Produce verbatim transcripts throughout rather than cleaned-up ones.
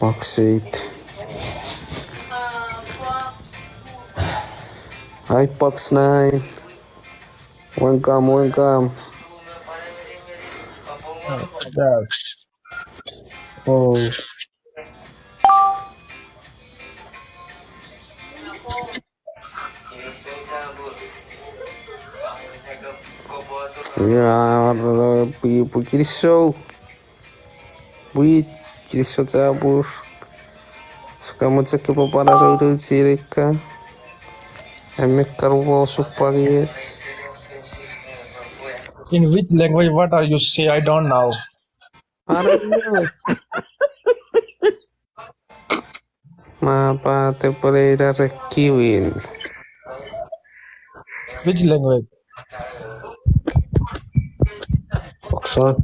Box eight. Hi, box nine. Welcome, welcome. Yes. Oh. Yeah, pwi, pwi kinisou. Pwi kinisou chapur. Sika mochen kopwe pwan arono chienei ka. Emme karubo supwang iech. In which language? What are you say? I don't know. Are you? Ma pa te pwere ina re kiwin. Which language? Okso.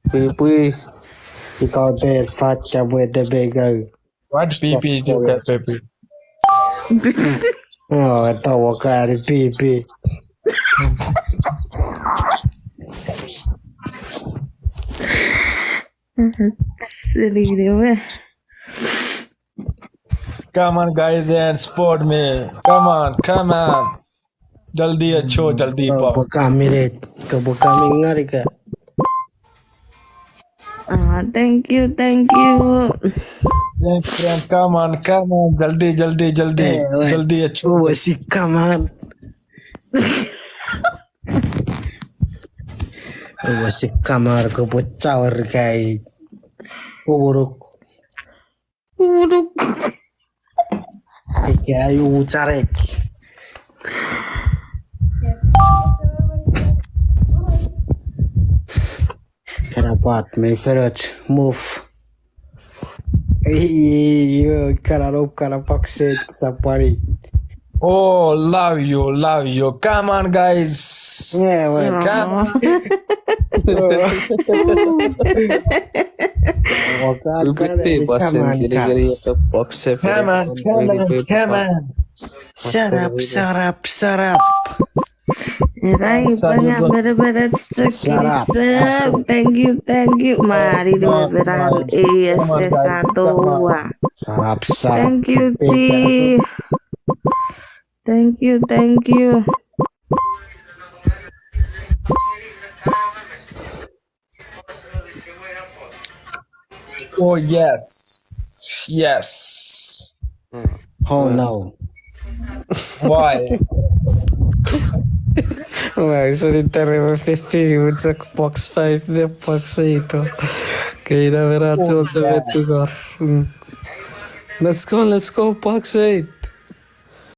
Pwipwi. Ika te fat ka mwete be go. What pipi do you get, baby? Oh, I thought what kind of pipi. Silly, silly. Come on, guys, and support me. Come on, come on. Jaldi acho, jaldi pop. Kapo kaminit, kapo kamingarika. Ah, thank you, thank you. Thanks, friend. Come on, come on. Jaldi, jaldi, jaldi. Eh, wait. Jaldi acho. Uwasi, come on. Uwasi, come on. Kapo chawar kai. Uburuk. Uburuk. Kai ucharek. Kana pat me fenech move. Iyo, kana no, kana pakset sapwari. Oh, love you, love you. Come on, guys. Yeah, well, come on. Come on, come on, come on. Shut up, shut up, shut up. Erai, panga, bere, bere, shut up. Thank you, thank you. Mari, bere, bere, yes, yes, atoa. Shut up, shut up. Thank you, T. Thank you, thank you. Oh, yes. Yes. Oh, no. Why? Why, so the terrible fifty, we took box five, the box eight. Okay, now we're at two, two, two. Let's go, let's go, box eight.